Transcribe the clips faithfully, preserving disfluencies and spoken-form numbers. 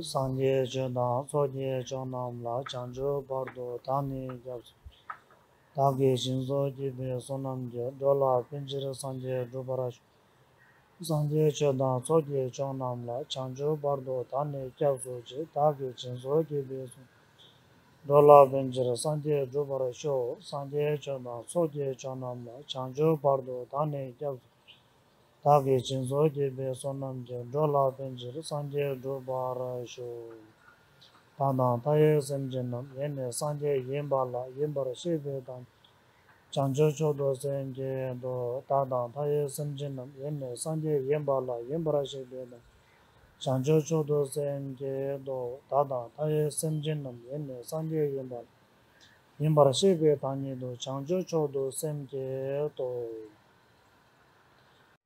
སངས་རྒྱས་ཆོས་དང་ཚོགས་ཀྱི་མཆོག་རྣམས་ལ། བྱང་ཆུབ་བར་དུ་བདག་ནི་སྐྱབས་སུ། བདག་གིས་སྦྱིན་སོགས་བགྱིས་པའི་བསོད་ནམས་ཀྱིས། འགྲོ་ལ་ཕན་ཕྱིར་སངས་རྒྱས་འགྲུབ་པར་ཤོག། སངས་རྒྱས་ཆོས་དང་ཚོགས་ཀྱི་མཆོག་རྣམས་ལ། བྱང་ཆུབ་བར་དུ་བདག་ནི་སྐྱབས་སུ་མཆི། བདག་གིས་སྦྱིན་སོགས་བགྱིས་པའི་བསོད་ནམས། འགྲོ་ལ་ཕན་ཕྱིར་སངས་རྒྱས་འགྲུབ་པར་ཤོག། སངས་རྒྱས་ཆོས་དང་ཚོགས་ཀྱི་མཆོག་རྣམས་ལ། བྱང་ཆུབ་བར་དུ་བདག་ནི་སྐྱབས་སུ། བདག་གིས་སྦྱིན་སོགས་བགྱིས་པའི་བསོད་ནམས་ཀྱིས། འགྲོ་ལ་ཕན་ཕྱིར་སངས་རྒྱས་འགྲུབ་པར་ཤོག། བདག་དང་མཐའ་ཡས་སེམས་ཅན་རྣམས། ཡེ་ནས་སངས་རྒྱས་ཡིན་པ་ལ། ཡིན་པར་ཤེས་པའི་བདག་ཉིད། བྱང་ཆུབ་མཆོག་ཏུ་སེམས་བསྐྱེད་དོ། བདག་དང་མཐའ་ཡས་སེམས་ཅན་རྣམས། ཡེ་ནས་སངས་རྒྱས་ཡིན་པ་ལ། ཡིན་པར་ཤེས་པའི་བདག་ཉིད། བྱང་ཆུབ་མཆོག་ཏུ་སེམས་བསྐྱེད་དོ། བདག་དང་མཐའ་ཡས་སེམས་ཅན་རྣམས། ཡེ་ནས་སངས་རྒྱས་ཡིན་པ་ལ། ཡིན་པར་ཤེས་པའི་བདག་ཉིད་དོ། བྱང་ཆུབ་མཆོག་ཏུ་སེམས་བསྐྱེད་དོ།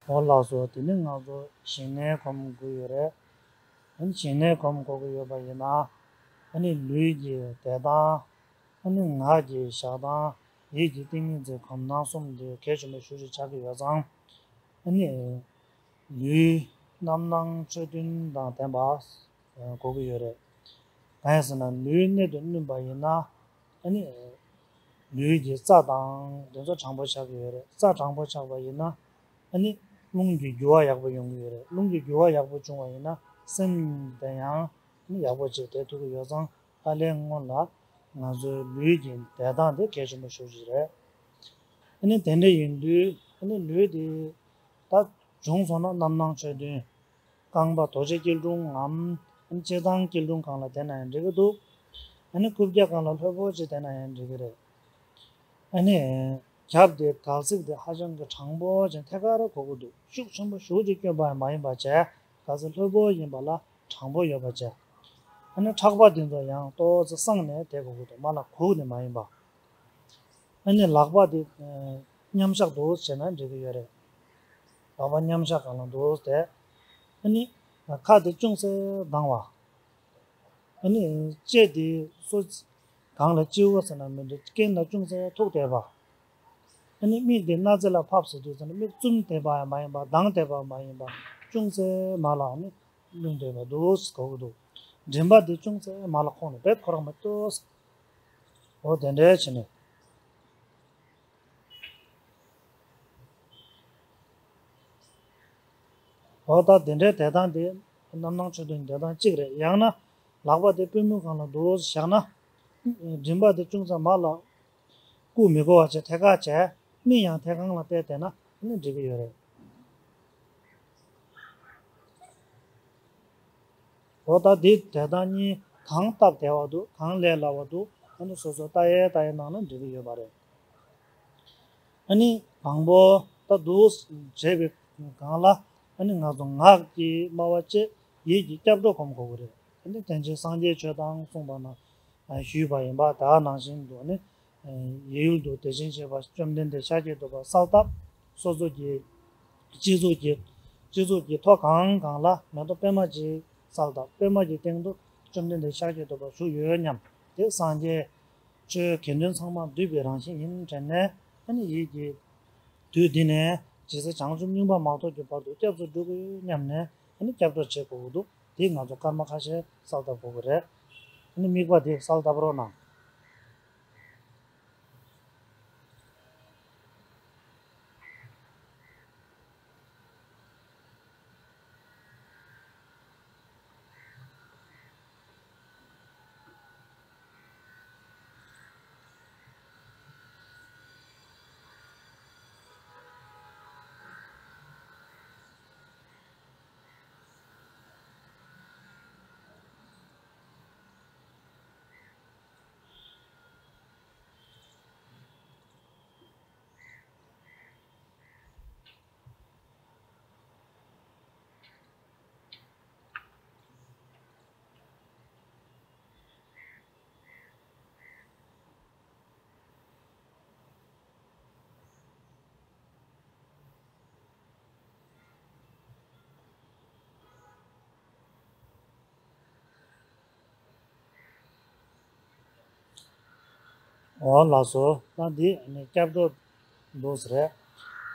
འོ་ལགས་སོ། དེ་ནི་ང་ཚོ་ཞིང་ནས་གོམས་དགོས་ཡོད་རེད། ཨ་ནི་ཞིང་ནས་གོམས་དགོས་ཀྱི་ཡོད་པ་ཡིན་ན། ཨ་ནི་ལུས་ཀྱི་བསྡད་སྟངས། ཨ་ནི་ངག་གི་བཞག་སྟངས། ཡིད་ཀྱི་ཏིང་ངེ་འཛིན་གོམས་སྟངས་གསུམ་དེ་གལ་ཆེན་པོ་ཞེ་པོ་ཅིག་ཆགས་ཀྱི་ཡོད་ཙང་། ཨ་ནི་ལུས་རྣམ་སྣང་ཆོས་བདུན་དང་ལྡན་པ་དགོས་ཀྱི་ཡོད་རེད། གང་ཡིན་ཟེར་ན། ལུས་གནད་དུ་བསྣུན་པ་ཡིན་ན། ཨ་ནི་ལུས་ཀྱི་རྩ་དང་དེ་ཚོ་དྲང་པོ་ཆགས་ཀྱི་ཡོད་རེད། རྩ་དྲང་པོ་ཆགས་པ་ཡིན་ན། ཨ་ནི་རླུང་གི་རྒྱུ་བ་ཡག་པོ་ཡོང་གི་ཡོད་རེད། རླུང་གི་རྒྱུ་བ་ཡག་པོ་བྱུང་བ་ཡིན་ན། སེམས་དེ་ཡང་ཨ་ནི་ཡག་པོ་ཅིག་བསྡད་ཐུབ་ཀྱི་ཡོད་ཙང་། ཧ་ལས་སྔོན་ལ་ང་ཚོའི་ལུས་ཀྱི་བསྡད་སྟངས་དེ་གལ་ཆེན་པོ་ཞེ་པོ་ཅིག་རེད། ཨ་ནི་དེ་འདྲ་ཡིན་དུས། ཨ་ནི་ལུས་དེ་ད་བྱུང་སོང་ན། རྣམ་སྣང་ཆོས་བདུན། རྐང་པ་རྡོ་རྗེ་སྐྱིལ་ཀྲུང་ངམ། ཨ་ནི་ལྕེ་རྩང་སྐྱིལ་ཀྲུང་སྒང་ལ་བསྡད་ན་ཡང་འགྲིག་གི་འདུག། ཨ་ནི་རྐུབ་བཀྱག་སྒང་ལ་ལྷོད་པོ་ཅིག་བསྡད་ན་ཡང་འགྲིག་གི་རེད། ཨ་ནི་རྒྱབ་དེ་སྒལ་ཚིགས་དེ་ཧ་ཅང་གི་དྲང་པོ་ཅན་ཐད་ཀར་དགོས་ཀྱི་འདུག། ཤུགས་ཆེན་པོ་ཞེ་པོ་ཅིག་བསྐྱོན་པ་ཡང་མ་ཡིན་པ་བྱས། སྒལ་ཚིགས་ལྷོད་པོ་ཡིན་པ་ལ་དྲང་པོ་ཡོད་པ་བྱས། ཨ་ནི་ཕྲག་པ་དེ་ཚོ་ཡང་ཏོག་ཙམ་བསྲིངས་ནས་བསྡད་དགོས་ཀྱི་འདུག། མར་ལ་གུག་ནས་མ་ཡིན་པ། ཨ་ནི་ལག་པ་དེ་མཉམ་བཞག་འདུག་བྱས་ན་འགྲིག་གི་ཡོད་རེད། ལག་པ་མཉམ་བཞག་སྒང་ལ་འདུག་སྟེ། ཨ་ནི་ཁ་དེ་ཅུང་ཟད་གདངས་པ། ཨ་ནི་ལྕེ་དེ་སོ། གང་ལ་ལྕེ་བོ་ཟེར་ན་མི་འདུག། རྐན་ལ་ཅུང་ཟད་ཐུག་བསྡད་པ། ཨ་ནི་མིག་དེ་སྣ་རྩེ་ལ་ཕབ་ཟེར་དུས་ཙམ་ལ། མིག་བཙུམ་བསྡད་པ་ཡང་མ་ཡིན་པ། གདངས་བསྡད་པ་མ་ཡིན་པ། ཅུང་ཟད་མར་ལ་ཨ་ནི་ལྷུང་བསྡད་པ་འདུག་གོ་གི་འདུག། མགྲིན་པ་དེ་ཅུང་ཟད་མར་ལ་ཁོང་ནས་རྦད་ཁོ་རང་མ་གཏོགས། འོ་དེ་འདྲ་བྱས་ནས། འོ་ད་དེ་འདྲའི་བསྡད་སྟངས་དེ་རྣམ་སྣང་ཆོས་བདུན་བསྡད་སྟངས་གཅིག་རེད། ཡང་ན་ལག་པ་དེ་པུས་མོའི་སྒང་ལ་འདུག་བཞག་ན། མགྲིན་པ་དེ་ཅུང་ཙམ་མར་ལ་བཀུག་མི་དགོས་པ་བྱས། ཐད་ཀར་བྱས། མིག་ཡང་ཐད་གང་ལ་གཏད་བསྡད་ན་ཨ་ནི་འགྲིག་གི་ཡོད་རེད། འོ་ད་འདི་བསྡད་སྟངས་གཉིས་གང་སྟབས་བདེ་བ་འདུག། གང་ལས་སླ་བ་འདུག། ཨ་ནི་སོ་སོ་ལྟ་ཡས་ལྟ་ཡས་གནང་ན་འགྲིག་གི་ཡོད་པ་རེད། ཨ་ནི་དང་པོ་ད་འདུག་བྱས་པའི་སྒང་ལ། ཨ་ནི་ང་ཚོ་ངག་གི་སྨྲ་བ་བཅས་ཡིད་ཀྱི་སྐྱབས་འགྲོ་སྒོམ་དགོས་ཀྱི་རེད། ཨ་ནི་དེ་བཞིན་སངས་རྒྱས་ཆོས་དང་གསུངས་པ་ན་ཞུས་པ་ཡིན་པ། ད་ནང་བཞིན་དུ་ནི་ཡིད་ཡུལ་དུ་དེ་བཞིན་གཤེགས་པ་བཅོམ་ལྡན་འདས་ཤཱཀྱ་ཐུབ་པ་གསལ་བཏབ། སོ་སོ་གྱི་སྤྱི་གཙུག་གི་སྤྱི་གཙུག་གི་ཐོག་གང་གང་ལ་མེ་ཏོག་པད་མ་གཅིག་གསལ་བཏབ། པད་མ་གི་སྟེང་དུ་བཅོམ་ལྡན་འདས་ཤཱཀྱ་ཐུབ་པ་བཞུགས་ཡོད་སྙམ། དེ་སངས་རྒྱས་ཆོས་དགེ་འདུན་ཚང་མ་འདུས་པའི་རང་བཞིན་ཡིན་དྲན་ནས། ཨ་ནི་ཡིད་ཀྱིས་དུས་འདི་ནས་ཇི་སྲིད་བྱང་ཆུབ་སྙིང་པོ་མ་ཐོབ་ཀྱི་བར་དུ་སྐྱབས་སུ་འགྲོ་དགོས་སྙམ་ནས། ཨ་ནི་སྐྱབས་འགྲོ་བྱེད་དགོས་ཀྱི་འདུག། དེ་ང་ཚོ་སྐར་མ་ཁ་ཤས་གསལ་བཏབ་དགོས་ཀྱི་རེད། ཨ་ནི་དམིགས་པ་དེ་གསལ་བཏབ་རོགས་གནང་། འོ་ལགས་སོ། ད་འདི་ནི་སྐྱབས་འགྲོ་འདུག་ཟེར་རེད།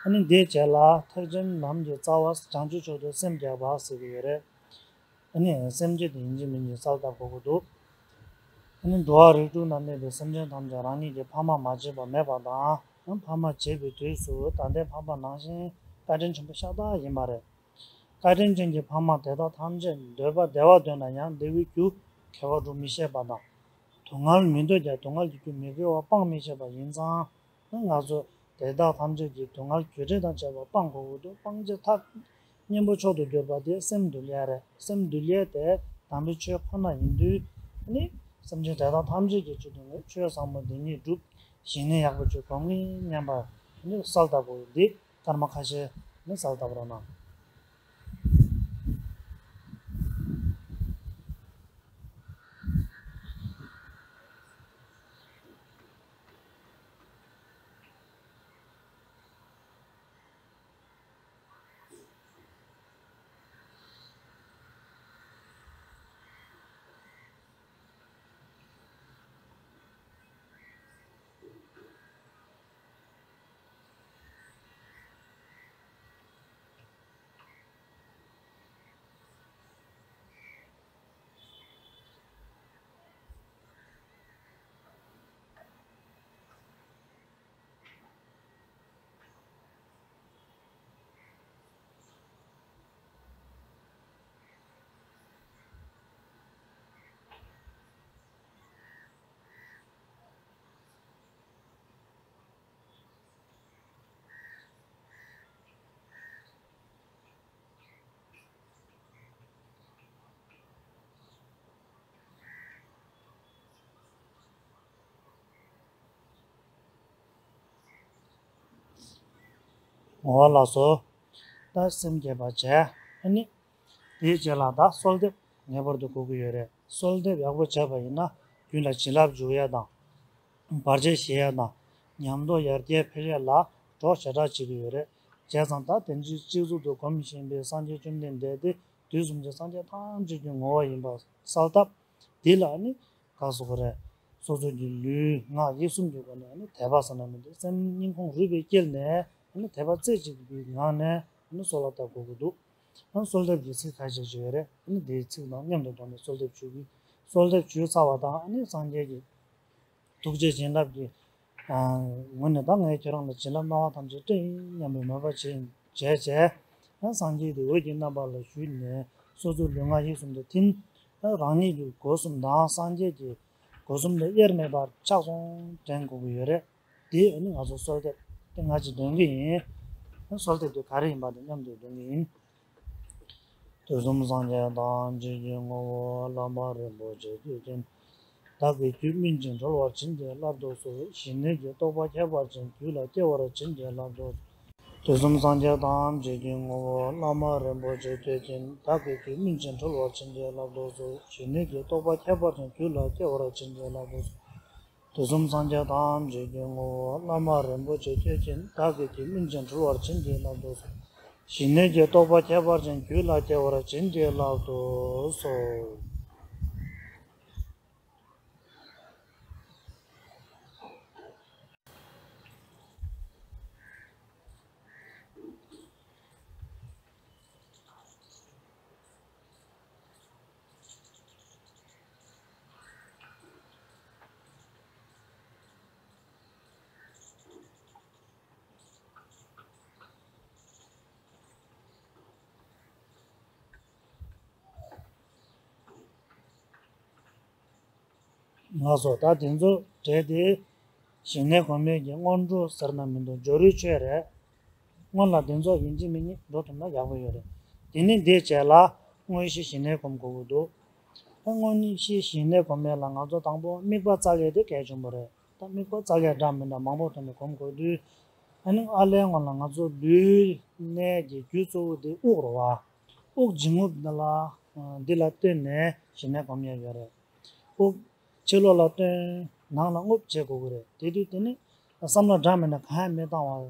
ཨ་ནི་འདིའི་རྗེས་ལ་ཐེག་ཆེན་ལམ་གྱི་རྩ་བ་བྱང་ཆུབ་མཆོག་ཏུ་སེམས་བསྐྱེད་པ་ཟེར་གྱི་ཡོད་རེད། ཨ་ནི་སེམས་བསྐྱེད་དེ་ཡིན་གཅིག་མིན་གཅིག་གསལ་བཏབ་དགོས་ཀྱི་འདུག་ཨ་ནི་འགྲོ་བ་རིགས་དྲུག་ན་གནས་པའི་སེམས་ཅན་ཐམས་ཅད་རང་ཉིད་ཀྱི་ཕ་མ་མ་བྱས་པ་མེད་པ་དང་། ཕ་མ་བྱས་པའི་དུས་སུ་ད་ལྟའི་ཕ་མ་ནང་བཞིན་བཀའ་དྲིན་ཆེན་པོ་ཤ་སྟག་ཡིན་པ་རེད། བཀའ་དྲིན་ཅན་གྱི་ཕ་མ་དེ་དག་ཐམས་ཅད་འདོད་པ་བདེ་བ་འདོད་ན་ཡང་བདེ་བའི་རྒྱུ་དགེ་བ་སྒྲུབ་མི་ཤེས་པ་དང་། སྡུག་བསྔལ་མི་འདོད་ཀྱང་སྡུག་བསྔལ་གྱི་རྒྱུ་མི་དགེ་བ་སྤང་མི་ཤེས་པ་ཡིན་ཙང་། ང་ཚོ་དེ་དག་ཐམས་ཅད་ཀྱི་སྡུག་བསྔལ་རྒྱུ་འབྲས་དང་བཅས་པ་སྤང་དགོས་ཀྱི་འདུག་སྤང་བྱའི་ཐབས་གཉེན་པོ་མཆོག་ཏུ་གྱུར་པ་དེ་སེམས་འདུལ་ཡས་རེད། སེམས་འདུལ་ཡས་དེ་དམ་པའི་ཆོས་ཁོ་ན་ཡིན་དུས་ནི། སེམས་ཅན་དེ་དག་ཐམས་ཅད་ཀྱི་ཆེད་དུ་ངས་ཆོས་ཟབ་མོ་འདི་ཉིད་སྒྲུབ། ཞིང་ནས་ཡག་པོ་ཅིག་གོམས་ངེས་སྙམ་པ་ནི་གསལ་བཏབ་དགོས་འདི། སྐར་མ་ཁ་ཤས་ནི་གསལ་བཏབ་རོགས་གནང་། འོ་ལགས་སོ། ད་སེམས་བསྐྱེད་པ་བྱས། ཨ་ནི། དེའི་རྗེས་ལ་ད་གསོལ་འདེབས་ངེས་པར་དུ་དགོས་ཀྱི་ཡོད་རེད། གསོལ་འདེབས་ཡག་པོ་བྱས་པ་ཡིན་ན་རྒྱུད་ལ་བྱིན་རླབས་འཇུག་ཡས་དང་། བར་ཆད་ཞི་ཡས་དང་། ཉམས་རྟོགས་ཡར་རྒྱས་འཕེལ་ཡས་ལ་གྲོགས་ཞེ་དྲག་བྱེད་ཀྱི་ཡོད་རེད། བྱས་ཙང་ད་དེ་འདྲའི་གཅིག་མཛུབ་ཏུ་སྒོམ་བཞིན་པའི་སངས་རྒྱས་བཅོམ་ལྡན་འདས་དེ་དུས་གསུམ་གྱི་སངས་རྒྱས་ཐམས་ཅད་ཀྱི་ངོ་བོ་ཡིན་པ་གསལ་བཏབ། འདི་ལ་ནི་ག་ཟེར་དགོས་རེད། སོ་སོ་གི་ལུས་ངག་ཡིད་གསུམ་གྱི་སྒོ་ནས་ནི་དད་པ་ཟེར་ན་མི་འདུག་སེམས་སྙིང་ཁོང་རུས་པའི་དཀྱིལ་ནས་ནི་དད་པ་རྩེ་གཅིག་པའི་ངང་ནས་ནི་གསོལ་བ་བཏབ་དགོས་ཀྱི་འདུག་ཨ་གསོལ་འདེབས་ཀྱི་ཚིག་ཁ་ཤས་ཤིག་ཡོད་རེད། ཨ་ནི་དེའི་ཚིག་དང་མཉམ་དུ་བསྡོངས་ནས་གསོལ་འདེབས་ཞུ་གི། གསོལ་འདེབས་ཞུས་ཚར་བ་དང་ཨ་ནི་སངས་རྒྱས་ཀྱི་ཐུགས་རྗེ་བྱིན་རླབས་ཀྱི་ཨ་ངོས་ནས་ད་ངས་ཁྱེད་རང་ལ་བྱིན་རླབས་སྣང་བ་ཐམས་ཅད་སྤྲད་ཡིན་སྙམ་པའི་མོས་པ་བྱས་བྱས་བྱས། ཨ་སངས་རྒྱས་ཀྱི་འོད་ཀྱི་རྣམ་པ་ལ་ཞུས་ནས་སོ་སོའི་ལུས་ངག་ཡིད་གསུམ་དུ་ཐིམ། ཨ་རང་ཉིད་ཀྱི་སྒོ་གསུམ་དང་སངས་རྒྱས་ཀྱི་སྒོ་གསུམ་དུ་དབྱེར་མེད་པར་ཕྱག་ཟུང་དྲན་དགོས་ཀྱི་ཡོད་རེད། དེ་ནི་ང་ཚོ་གསོལ་འདེབས་དེ་ང་ཅིག་འདོན་གྱི་ཡིན། གསོལ་འདེབས་དེ་ག་རེ་ཡིན་པ་དེ་མཉམ་དུ་འདོན་གྱི་ཡིན། དུས་གསུམ་སངས་རྒྱས་ཐམས་ཅད་ཀྱི་ངོ་བོ་བླ་མ་རིན་པོ་ཆེ་བསྟོད་ཅིང་། བདག་གི་རྒྱུད་སྨིན་ཅིང་གྲོལ་བར་བྱིན་གྱིས་བརླབ་ཏུ་གསོལ། ཞི་གནས་ཀྱི་རྟོགས་པ་ཁྱད་པར་ཅན་རྒྱུད་ལ་སྐྱེ་བར་བྱིན་གྱིས་བརླབ་ཏུ་གསོལ། དུས་གསུམ་སངས་རྒྱས་ཐམས་ཅད་ཀྱི་ངོ་བོ་བླ་མ་རིན་པོ་ཆེ་བསྟོད་ཅིང་། བདག་གི་རྒྱུད་སྨིན་ཅིང་གྲོལ་བར་བྱིན་གྱིས་བརླབ་ཏུ་གསོལ། ཞི་གནས་ཀྱི་རྟོགས་པ་ཁྱད་པར་ཅན་རྒྱུད་ལ་སྐྱེ་བར་བྱིན་གྱིས་བརླབ་ཏུ་གསོལ། དུས་གསུམ་སངས་རྒྱས་ཐམས་ཅད་ཀྱི་ངོ་བོ་བླ་མ་རིན་པོ་ཆེ་བསྟོད་ཅིང་། བདག་གི་རྒྱུད་སྨིན་ཅིང་གྲོལ་བར་བྱིན་གྱིས་བརླབ་ཏུ་གསོལ། ཞི་གནས་ཀྱི་རྟོགས་པ་ཁྱད་པར་ཅན་རྒྱུད་ལ་སྐྱེ་བར་བྱིན་གྱིས་བརླབ་ཏུ་གསོལ། ལགས་སོ། ད་དེ་ཚོ་གྲས་དེ་ཞི་གནས་སྒོམ་ཡས་ཀྱི་སྔོན་འགྲོ་ཟེར་ན་མི་འདུག་སྦྱོར་བའི་ཆོས་རེད། སྔོན་ལ་དེ་ཚོ་ཡིན་གཅིག་མིན་གཉིས་འགྲོ་ཐུབ་ན་ཡག་པོ་ཡོད་རེད། དེ་ནས་འདིའི་རྗེས་ལ་དངོས་གཞི་ཞི་གནས་སྒོམ་དགོས་ཀྱི་འདུག་ད་དངོས་གཞི་ཞི་གནས་སྒོམ་ཡས་ལ་ང་ཚོ་དང་པོ་དམིགས་པ་བཙལ་ཡས་དེ་གལ་ཆེན་པོ་རེད། ད་དམིགས་པ་བཙལ་ཡས་འདྲ་མི་འདྲ་མང་པོ་ཐོག་ནས་སྒོམ་དགོས་དུས། ཨ་ནི་ཨ་ལས་སྔོན་ལ་ང་ཚོ་ལུས་གནས་ཀྱི་རྒྱུ་གཙོ་བོ་དེ་དབུགས་རེད་བ། དབུགས་འབྱིན་རྔུབ་འདི་ལ་འདི་ལ་བརྟེན་ནས་ཞི་གནས་སྒོམ་ཡས་ཡོད་རེད། དབུགས་ཕྱི་ལོགས་ལ་བཏོན། ནང་ལ་རྔུབ་བྱེད་དགོས་ཀྱི་རེད། དེ་དུས་དེ་ནི་བསམ་བློ་འདྲ་མིན་ན་གང་ཡང་མི་བཏང་བ།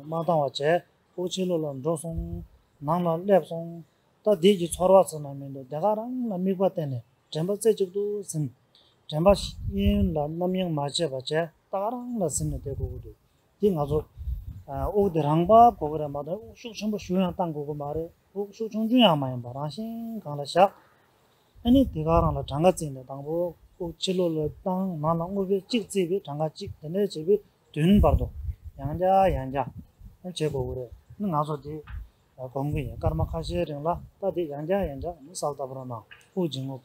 མ་བཏང་བ་བྱས། དབུགས་ཕྱི་ལོགས་ལ་འགྲོ་སོང་། ནང་ལ་སླེབས་སོང་། ད་དེ་གི་ཚོར་བ་ཟེར་ན་མི་འདུག་དེ་ག་རང་ལ་དམིགས་པ་བསྟན་ནས་དྲན་པ་རྩེ་གཅིག་ཏུ་ཟིན། དྲན་པ་གཡེང་ལ་རྣམ་གཡེང་མ་བྱས་པ་བྱས། ད་ག་རང་ལ་ཟིན་ནས་བསྡད་དགོས་ཀྱི་འདུག་དེ་ང་ཚོ་ཨ་དབུགས་དེ་རང་འབབ་དགོས་ཀྱི་རེད་མ་གཏོགས། དབུགས་ཤུགས་ཆེན་པོ་ཞུ་ཡང་བཏང་དགོས་ཀྱི་མ་རེད། དབུགས་ཤུགས་ཆུང་ཆུང་ཡང་མ་ཡིན་པ། རང་བཞིན་སྒང་ལ་བཞག་ཨ་ནི་དེ་ག་རང་ལ་གྲངས་ཀ་བརྩིས་ནས། དང་པོ་དབུགས་ཕྱི་ལོགས་ལ་བཏང་། ནང་ལ་དངོས་པོའི་གཅིག་བརྩིས་པའི་གྲངས་ཀ་གཅིག་དེ་འདྲ་བྱས་པའི་བདུན་བར་དུ་ཡང་བསྐྱར་ཡང་བསྐྱར་བྱེད་དགོས་ཀྱི་རེད། ཨ་ནི་ང་ཚོ་དེ་སྒོམ་གྱི་ཡིན། སྐར་མ་ཁ་ཤས་རིང་ལ། ད་དེ་ཡང་བསྐྱར་ཡང་བསྐྱར་ཨ་ནི་གསལ་བཏབ་རོགས་གནང་། དབུགས་འབྱིན་རྔུབ།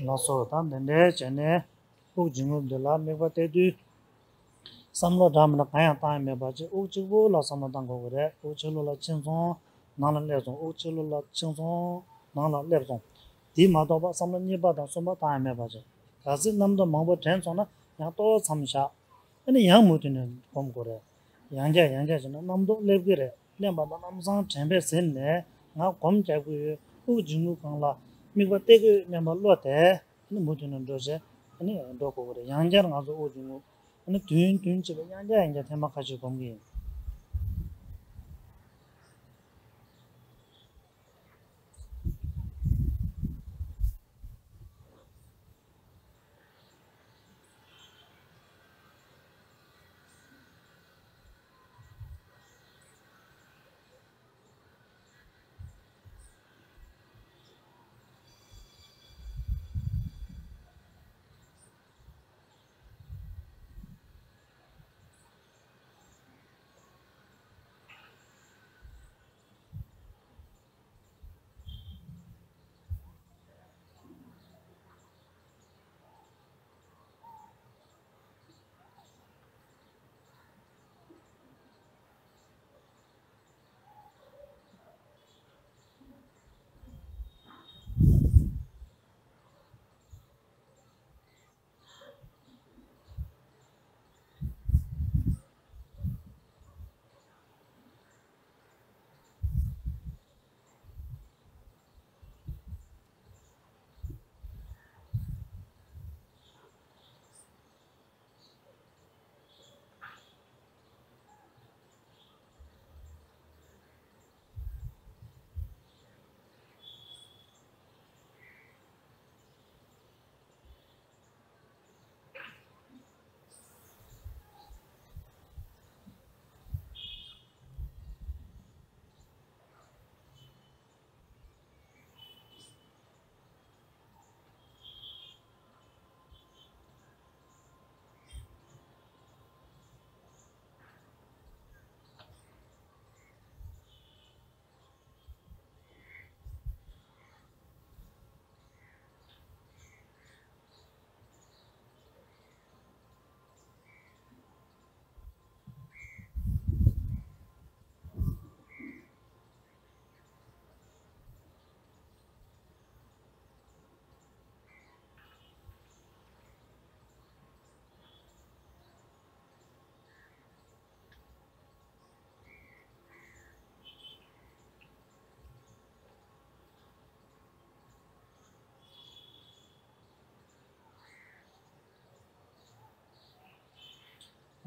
ལགས་སོ། ད་འདི་འདྲའི་བྱས་ནས་དབུགས་འབྱིན་རྔུབ་འདི་ལ་དམིགས་པ་གཏད་དུས། བསམ་བློ་འདྲ་མི་འདྲ་གང་ཡང་བཏང་ཡ་མེད་པ་བྱས། དབུགས་གཅིག་པོ་ལ་བསམ་བློ་བཏང་དགོས་ཀྱི་རེད། དབུགས་ཕྱི་ལོགས་ལ་ཕྱིན་སོང་། ནང་ལ་སླེབས་སོང་། དབུགས་ཕྱི་ལོགས་ལ་ཕྱིན་སོང་། ནང་ལ་སླེབས་སོང་། དེ་མ་གཏོགས་པ་བསམ་བློ་གཉིས་པ་དང་གསུམ་པ་བཏང་ཡ་མེད་པ་བྱས། གལ་སྲིད་རྣམ་རྟོག་མང་པོ་དྲན་སོང་ན་ཡང་ཏོག་ཙམ་བཞག་ཨ་ནི་ཡང་མུ་མཐུད་ནས་སྒོམ་དགོས་རེད། ཡང་བསྐྱར་ཡང་བསྐྱར་བྱས་ན་རྣམ་རྟོག་སླེབས་ཀྱི་རེད། སླེབས་པ་དང་ལམ་སང་དྲན་པས་ཟིན་ནས་ང་སྒོམ་རྒྱག་གི་ཡོད། དབུགས་འབྱིན་རྔུབ་སྒང་ལ་དམིགས་པ་གཏད་ཀྱི་ཡོད་སྙམ་པ་བློ་དེ་ཨ་ནི་མུ་མཐུད་ནས་འགྲོ་བྱས་ཨ་ནི་འགྲོ་དགོས་ཀྱི་རེད། ཡང་བསྐྱར་ང་ཚོ་དབུགས་འབྱིན་རྔུབ་ཨ་ནི་བདུན་བདུན་བྱས་པ་ཡང་བསྐྱར་ཡང་བསྐྱར་ཐེངས་མ་ཁ་ཤས་སྒོམ་གྱི་ཡིན།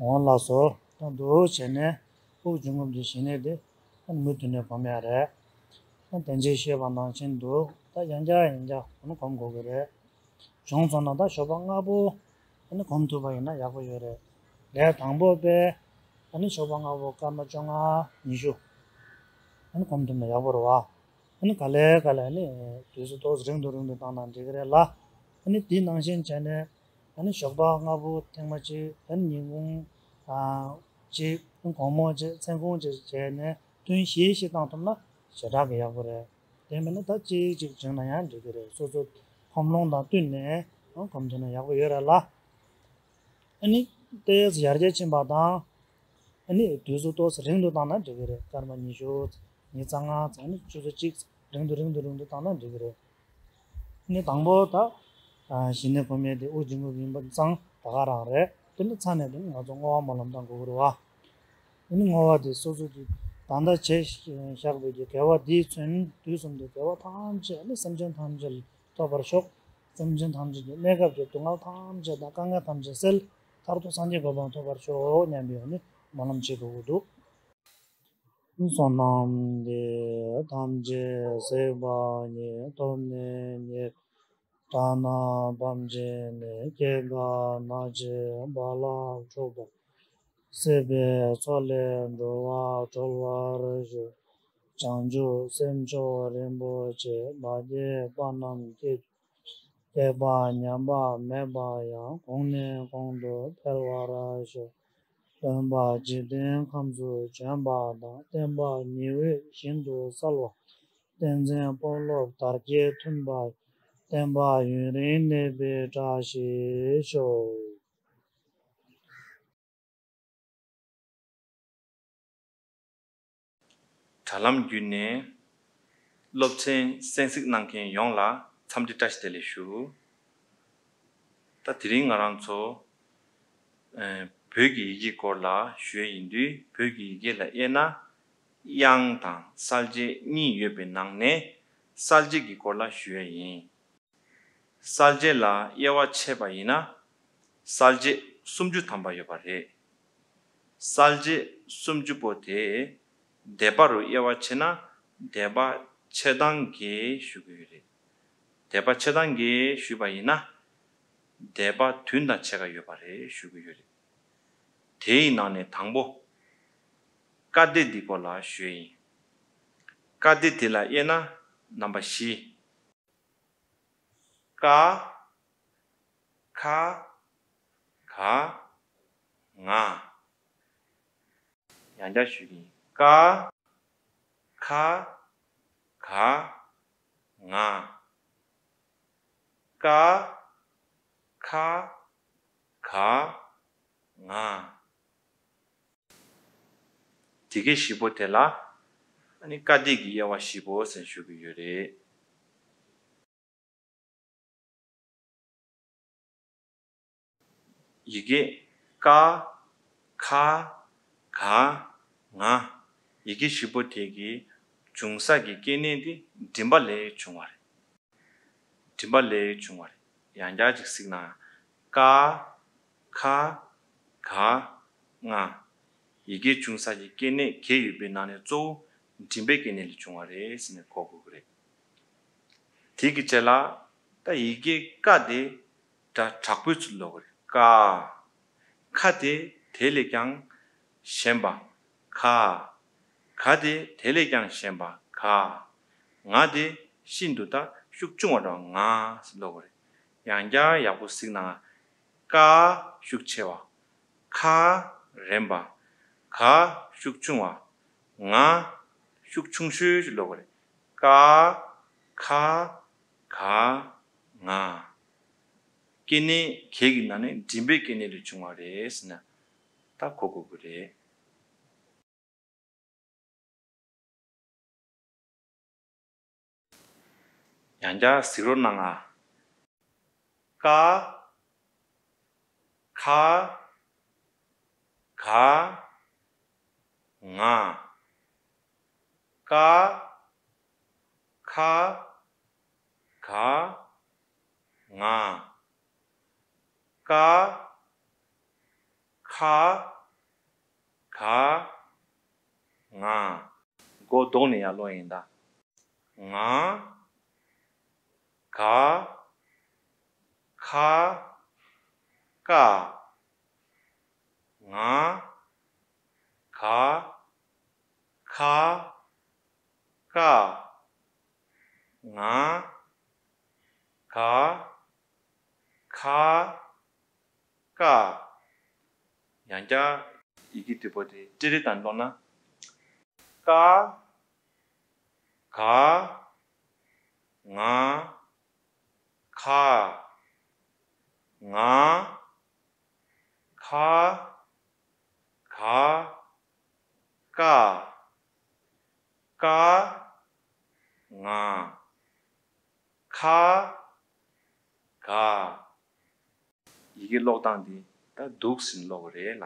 འོང་ལགས་སོ། ད་འདུག་བྱས་ནས་དབུགས་འབྱིན་རྔུབ་ཀྱི་ཞི་གནས་དེ་མུ་མཐུད་ནས་སྒོམ་ཡ་རེད། ད་དེ་རྗེས་བཤད་པ་ནང་བཞིན་དུ་ད་ཡང་བསྐྱར་ཡང་བསྐྱར་ཨ་ནི་སྒོམ་དགོས་ཀྱི་རེད། བྱུང་སོང་ན་ད་ཞོགས་པ་སྔ་པོ་ཨ་ནི་སྒོམ་ཐུབ་པ་ཡིན་ན་ཡག་པོ་ཡོད་རེད། ལས་དང་པོ་པས་ཨ་ནི་ཞོགས་པ་སྔ་པོ་སྐར་མ་བཅོ་ལྔ་ཉི་ཤུ་ཨ་ནི་སྒོམ་ཐུབ་ན་ཡག་པོ་རེད་བ། ཨ་ནི་ག་ལེ་ག་ལེ་ཨ་ནི་དུས་ཚོད་ཏོག་ཙམ་རིང་དུ་རིང་དུ་བཏང་ན་འགྲིག་གི་རེད་ལ། ཨ་ནི་དེ་ནང་བཞིན་བྱས་ནས་ཨ་ནི་ཞོགས་པ་སྔ་པོ་ཐེངས་མ་གཅིག་ཨ་ནི་ཉིན་གུང་ཨ་གཅིག་དགོང་མོ་གཅིག་མཚན་གུང་གཅིག་བྱས་ནས་ཐུན་བཞི་བཞི་བཏང་ཐུབ་ན་ཞེ་དྲག་གི་ཡག་པོ་རེད། དེ་མིན་ན་ད་གཅིག་གཅིག་བྱུང་ན་ཡང་འགྲིག་གི་རེད། སོ་སོ་ཁོམ་ལོང་དང་བསྟུན་ནས་སྒོམ་ཐུབ་ན་ཡག་པོ་ཡོད་རེད་ལ། ཨ་ནི་ཏོག་ཙམ་ཡར་རྒྱས་ཕྱིན་པ་དང་། ཨ་ནི་དུས་ཚོད་ཏོག་ཙམ་རིང་དུ་བཏང་ན་འགྲིག་གི་རེད། སྐར་མ་ཉི་ཤུ། ཉི་ཤུ་རྩ་ལྔ་ཙམ། ཨ་ནི་ཆུ་ཚོད་གཅིག་རིང་དུ་རིང་དུ་རིང་དུ་བཏང་ན་འགྲིག་གི་རེད། ཨ་ནི་དང་པོ་ད་ཞི་གནས་སྒོམ་ཡས་དེ་དབུགས་འབྱིན་རྔུབ་ཡིན་པ་ཙང་ད་ག་རང་རེད། དེ་ནི་ཚར་ནས་དེ་ནི་ང་ཚོ་བསྔོ་བ་སྨོན་ལམ་བཏང་དགོས་ཀྱི་རེད་བ། ཨ་ནི་བསྔོ་བ་དེ་སོ་སོ་གིས་ད་ལྟ་བྱས་བཞག་པའི་གི་དགེ་བ་འདིས་མཚོན་དུས་གསུམ་དུ་དགེ་བ་ཐམས་ཅད་ཨ་ནི་སེམས་ཅན་ཐམས་ཅད་ལ་ཐོབ་པར་ཤོག་སེམས་ཅན་ཐམས་ཅད་ཀྱི་གནས་སྐབས་ཀྱི་སྡུག་བསྔལ་ཐམས་ཅད་དང་དཀའ་ངལ་ཐམས་ཅད་སེལ། མཐར་ཐུག་སངས་རྒྱས་གོ་འཕང་ཐོབ་པར་ཤོག་སྙམ་པའི་ནི་སྨོན་ལམ་བྱེད་དགོས་ཀྱི་འདུག་བསོད་ནམས་འདི་ཐམས་ཅད་གཟིགས་པ་ཉིད། ཐོབ་ནས་ཉེར་དགྲ་རྣམས་ཕམ་བྱས་ནས། སྐྱེ་རྒ་ན་འཆིའི་རྦ་རླབས་འཁྲུགས་པ། སྲིད་པའི་མཚོ་ལས་འགྲོ་བ་སྒྲོལ་བར་ཤོག་བྱང་ཆུབ་སེམས་མཆོག་རིན་པོ་ཆེ། མ་སྐྱེས་པ་རྣམས་སྐྱེ། སྐྱེས་པ་ཉམས་པ་མེད་པ་ཡང་། གོང་ནས་གོང་དུ་འཕེལ་བར་ཤོག་སྟོན་པ་འཇིག་རྟེན་ཁམས་སུ་བྱོན་པ་དང་། བསྟན་པ་ཉི་འོད་བཞིན་དུ་གསལ་བ། བསྟན་འཛིན་དཔོན་སློབ་དར་རྒྱས་མཐུན་པ། བསྟན་པ་ཡུན་རིང་གནས་པའི་བཀྲ་ཤིས་ཤོག་དྲ་ལམ་བརྒྱུད་ནས་སློབ་ཚན་གསན་གཟིགས་གནང་མཁན་ཡོངས་ལ་འཚམས་འདྲི་བཀྲ་ཤིས་བདེ་ལེགས་ཞུ། ད་དེ་རིང་ང་རང་ཚོ་ཨ་བོད་ཀྱི་ཡི་གེའི་སྐོར་ལ་ཞུ་ཡས་ཡིན་དུས། བོད་ཀྱི་ཡི་གེ་ལ་དབྱེ་ན་དབྱངས་དང་གསལ་བྱེད་གཉིས་ཡོད་པའི་ནང་ནས་གསལ་བྱེད་ཀྱི་སྐོར་ལ་ཞུ་ཡས་ཡིན། གསལ་བྱེད་ལ་དབྱེ་བ་ཕྱེ་བ་ཡིན་ན། གསལ་བྱེད་སུམ་ཅུ་ཐམ་པ་ཡོད་པ་རེད། གསལ་བྱེད་སུམ་ཅུ་པོ་དེ་སྡེ་པ་རུ་དབྱེ་བ་ཕྱེ་ན། སྡེ་པ་ཕྱེད་དང་བརྒྱད་ཞུ་གི་ཡོད་རེད། སྡེ་པ་ཕྱེད་དང་བརྒྱད་ཞུས་པ་ཡིན་ན། སྡེ་པ་བདུན་དང་ཕྱེད་ཀ་ཡོད་པ་རེད་ཞུ་གི་ཡོད་རེད། དེའི་ནང་ནས་དང་པོ་ཀ་སྡེ་འདི་སྐོར་ལ་ཞུ་ཡས་ཡིན། ཀ་སྡེ་དེ་ལ་དབྱེ་ན་རྣམ་པ་བཞི། ཀ། ཁ། ག། ང་། ཡང་བསྐྱར་ཞུ་གི་ཡིན། ཀ། ཁ། ག། ང་། ཀ། ཁ། ག། ང་། དེ་གའི་བཞི་པོ་དེ་ལ་ཨ་ནི་ཀ་སྡེ་གི་དབྱེ་བ་བཞི་པོ་ཟེར་ཞུ་གི་ཡོད་རེད། ཡི་གེ་ཀ། ཁ། ག། ང་། ཡི་གེ་བཞི་པོ་དེ་གི་འབྱུང་ས་ཀྱི་སྐྱེ་གནས་དེ་མགྲིན་པ་ལས་བྱུང་བ་རེད། མགྲིན་པ་ལས་བྱུང་བ་རེད། ཡང་བསྐྱར་ཅིག་གཟིགས་ན། ཀ། ཁ། ག། ང་། ཡི་གེ་འབྱུང་ས་ཀྱི་སྐྱེ་གནས་བརྒྱད་ཡོད་པའི་ནང་ནས་གཙོ་བོ་མགྲིན་པའི་སྐྱེ་གནས་ལས་བྱུང་བ་རེད་ཟེར་ནས་གོ་དགོས་ཀྱི་རེད། དེ་གི་རྗེས་ལ་ད་ཡི་གེ་ཀ་དེ་སྒྲ་དྲག་པོའི་ཚུལ་ལོག་གི་རེད། ཀ། ཁ་དེ་དེ་ལས་ཀྱང་ཞན་པ། ཁ། ག་དེ་དེ་ལས་ཀྱང་ཞན་པ། ག། ང་དེ་ཤིན་ཏུ་ད་ཤུགས་ཆུང་བ་འདྲ་བ། ང་ཟེར་ལོག་གི་རེད། ཡང་བསྐྱར་ཡག་པོ་གཟིགས་ན། ཀ་ཤུགས་ཆེ་བ། ཁ་རན་པ། ག་ཤུགས་ཆུང་བ། ང་ཤུགས་ཆུང་ཤོས་ཤིག་ལོག་གི་རེད། ཀ། ཁ། ག། ང་། སྐྱེ་གནས་བརྒྱད་ཀྱི་ནང་ནས་མགྲིན་པའི་སྐྱེ་གནས་ལས་བྱུང་བ་རེད་ཟེར་ན་ད་གོ་དགོས་ཀྱི་རེད། ཡང་བསྐྱར་གཟིགས་རོགས་གནང་ཨ། ཀ། ཁ། ག། ང་། ཀ། ཁ། ག། ང་། ཀ། ཁ། ག། ང་། མགོ་ལྡོག་ནས་ཡར་ཀློག་ཡིན་ད། ང་། ག། ཁ། ཀ། ང་། ག། ཁ། ཀ། ང་། ག། ཁ། ཀ། ཡང་བསྐྱར་ཡི་གེ་བསྡུས་པ་དེ་ཏི་རི་དང་ཀློག་ན། ཀ། ག། ང་། ཁ། ང་། ཁ། ག། ཀ། ཀ། ང་། ཁ། ག། ཡི་གེ་ཀློག་སྟངས་འདི་ད་འདུག་ཟིན་ཀློག་གི་རེད་ལ།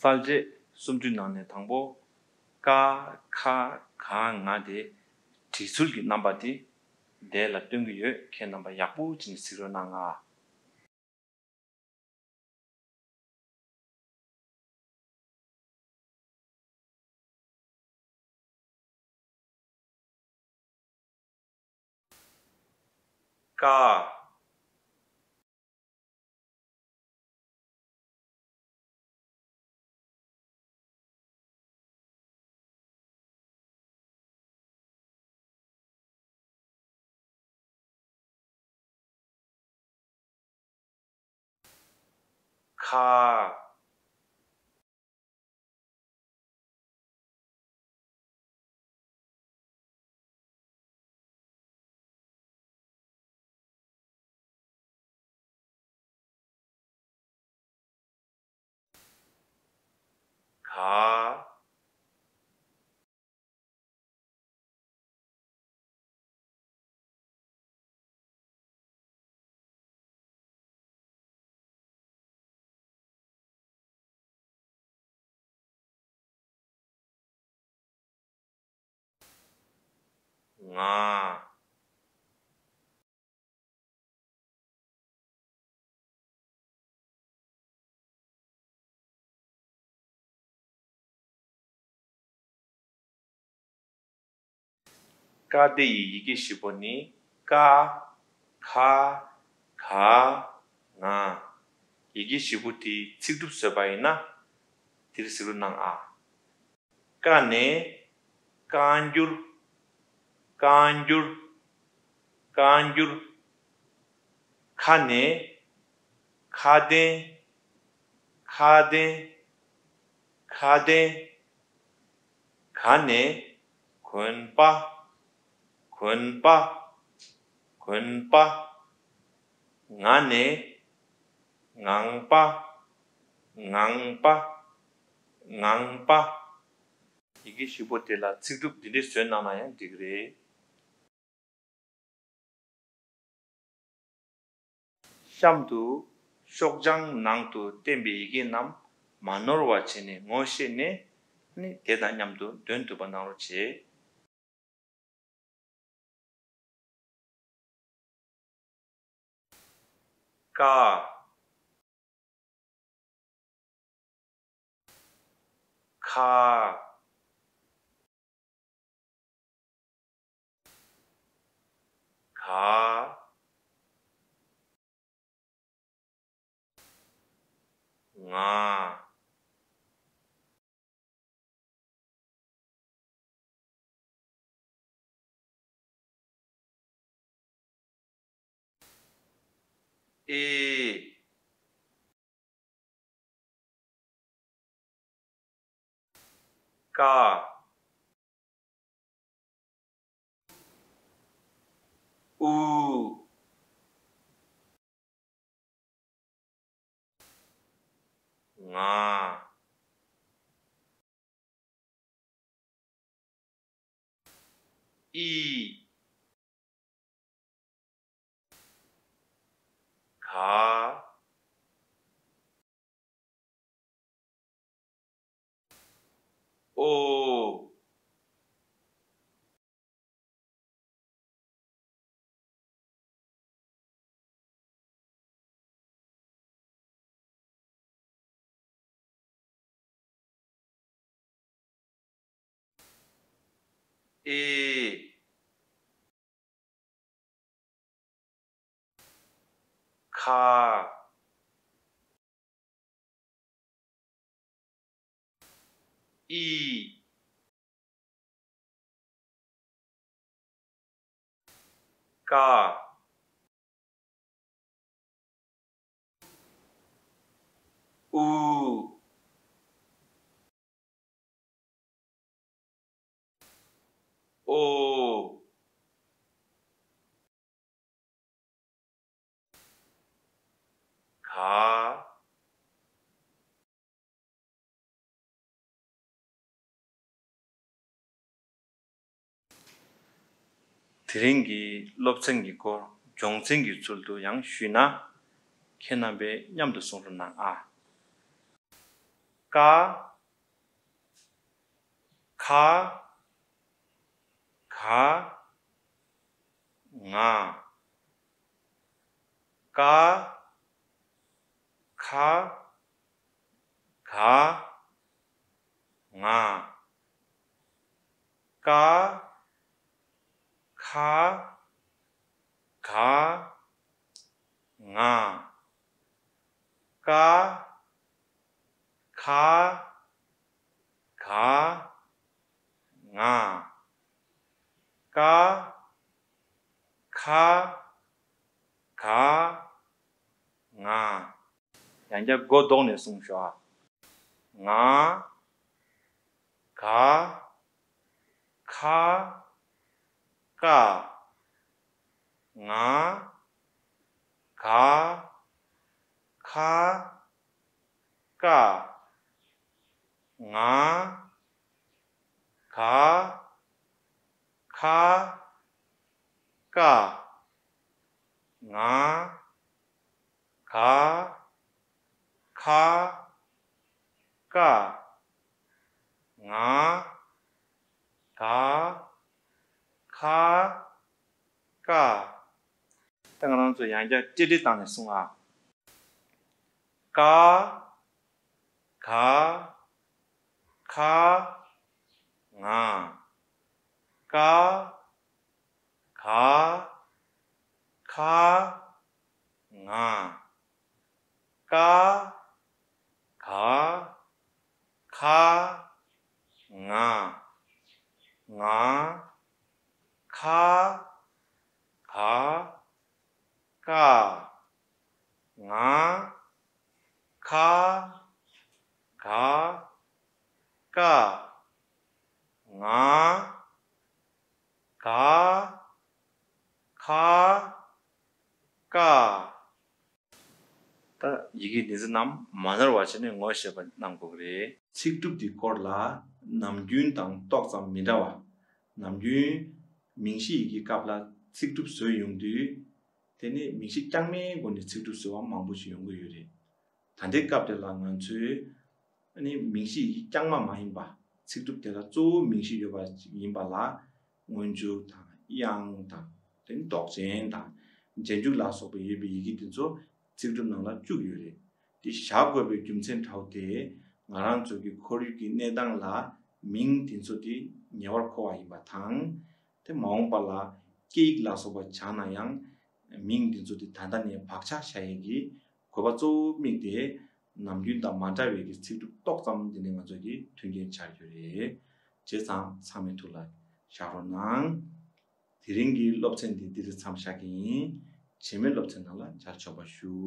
གསལ་བྱེད་སུམ་ཅུ་ནང་ནས་དང་པོ་ཀ་ཁ་ག་ང་དེ་བྲིས་ཚུལ་གྱི་རྣམ་པ་དེ་འདས་ལ་སྟོན་གྱི་ཡོད། ཁྱེད་རྣམ་པ་ཡག་པོ་བྱས་ནས་གཟིགས་རོགས་གནང་ཨ། ཀ། ཁ། ག། ང་། ཀ་སྡེ་ཡི་ཡི་གེ་བཞི་པོ་ནི་ཀ། ཁ། ག། ང་། ཡི་གེ་བཞི་པོ་དེའི་ཚིག་གྲུབ་བཟོས་པ་ཡིན་ན། འདིར་གཟིགས་རོགས་གནང་ཨ། ཀ་ནས་བཀའ་འགྱུར། བཀའ་འགྱུར། བཀའ་འགྱུར། ཁ་ནས་ཁ་དན། ཁ་དན། ཁ་དན། ག་ནས་གོན་པ། གོན་པ། གོན་པ། ང་ནས་ངང་པ། ངང་པ། ངང་པ། ཡི་གེ་བཞི་པོ་དེ་ལ་ཚིག་གྲུབ་འདི་འདྲས་བཟོས་གནང་ན་ཡང་འགྲིག་གི་རེད། གཤམ་དུ་ཤོག་བྱང་ནང་དུ་བསྟན་པའི་ཡི་གེ་རྣམས་མ་ནོར་བ་བྱས་ནས་ངོ་ཤེས་ནས་ནི་དེ་དང་མཉམ་དུ་འདོན་ཐུབ་པ་གནང་རོགས་བྱེད། ཀ། ཁ། ག། ང་། ཨེ། ཀ། ཨུ། ང་། ཨི། ག། ཨོ། ཨེ། ཁ། ཨི། ཀ། ཨུ། ཨོ། ག། དེ་རིང་གི་སློབ་ཚན་གྱི་སྐོར་སྦྱོང་ཚན་གྱི་ཚུལ་དུ་ཡང་ཞུས་ན། ཁྱེད་རྣམ་པས་མཉམ་དུ་གསུང་རོགས་གནང་ཨ། ཀ། ཁ། ག། ང་། ཀ། ཁ། ག། ང་། ཀ། ཁ། ག། ང་། ཀ། ཁ། ག། ང་། ཀ། ཁ། ག། ང་། ཡང་བསྐྱར་མགོ་ལྡོག་ནས་གསུངས་ཤོག་ཨ། ང་། ག། ཁ། ཀ། ང་། ག། ཁ། ཀ། ང་། ག། ཁ། ཀ། ང་། ག། ཁ། ཀ། ང་། ག། ཁ། ཀ། ད་ང་རང་ཚོ་ཡང་བསྐྱར་ཏྲེ་ཏྲེ་བཏང་ནས་གསུང་ཨ། ཀ། ག། ཁ། ང་། ཀ། ག། ཁ། ང་། ཀ། ག། ཁ། ང་། ང་། ཁ། ག། ཀ། ང་། ཁ། ག། ཀ། ང་། ག། ཁ། ཀ། ད་ཡི་གེ་འདི་ཚོ་རྣམས་མ་ནོར་བ་བྱས་ནས་ངོ་ཤེས་པ་གནང་དགོས་ཀྱི་རེད། ཚིག་གྲུབ་འདི་སྐོར་ལ་ནམ་རྒྱུན་དང་ཏོག་ཙམ་མི་འདྲ་བ། ནམ་རྒྱུན་མིང་གཞི་ཡི་གེའི་སྐབས་ལ་ཚིག་གྲུབ་བཟོས་ཡོང་དུས། དེ་ནི་མིང་གཞི་རྐྱང་མའི་སྒོ་ནས་ཚིག་གྲུབ་བཟོས་པ་མང་པོ་ཞིག་ཡོང་གི་ཡོད་རེད། ད་ལྟའི་སྐབས་དེ་ལ་ང་ཚོས་ཨ་ནི་མིང་གཞི་ཡི་གེ་རྐྱང་མ་མ་ཡིན་པ། ཚིག་གྲུབ་དེ་ལ་གཙོ་བོ་མིང་གཞི་ཡོད་པ་ཞིག་ཡིན་པ་ལ། སྔོན་འཇུག་དང་། དབྱངས་དང་། དེ་ནི་འདོགས་ཅན་དང་། རྗེས་འཇུག་ལ་སོགས་པ་ཡོད་པའི་ཡི་གེ་དེ་ཚོ་ཚིག་གྲུབ་ནང་ལ་བཅུག་ཡོད་རེད། དེ་བཞག་དགོས་པའི་རྒྱུ་མཚན་འདྲ་བོ་དེ། ང་རང་ཚོ་གི་ཁོར་ཡུག་གི་གནས་སྟངས་ལ་མིང་དེ་ཚོ་དེ་ཉེ་བར་མཁོ་བ་ཡིན་པ་དང་། དེ་མ་འོངས་པ་ལ་སྐད་ཡིག་ལ་སོགས་པ་སྦྱངས་ན་ཡང་། མིང་འདི་ཚོ་དེ་ད་ལྟ་ནས་བག་ཆགས་བཞག་ཡས་ཀྱི་དགོས་པ་གཙོ་བོ་དམིགས་ཏེ། ནམ་རྒྱུན་དང་མ་འདྲ་བའི་གི་ཚིག་གྲུབ་ཏོག་ཙམ་འདི་ནས་ང་ཚོ་གི་མཐུན་རྐྱེན་སྦྱར་རྒྱུ་རེད། བྱས་ཙང་ཚང་མའི་ཐུགས་ལ་བཞག་རོགས་གནང་། དེ་རིང་གི་སློབ་ཚན་འདི་འདིར་མཚམས་བཞག་གི་ཡིན། རྗེས་མའི་སློབ་ཚན་ནང་ལ་མཇལ་ཆོག་པ་ཞུ།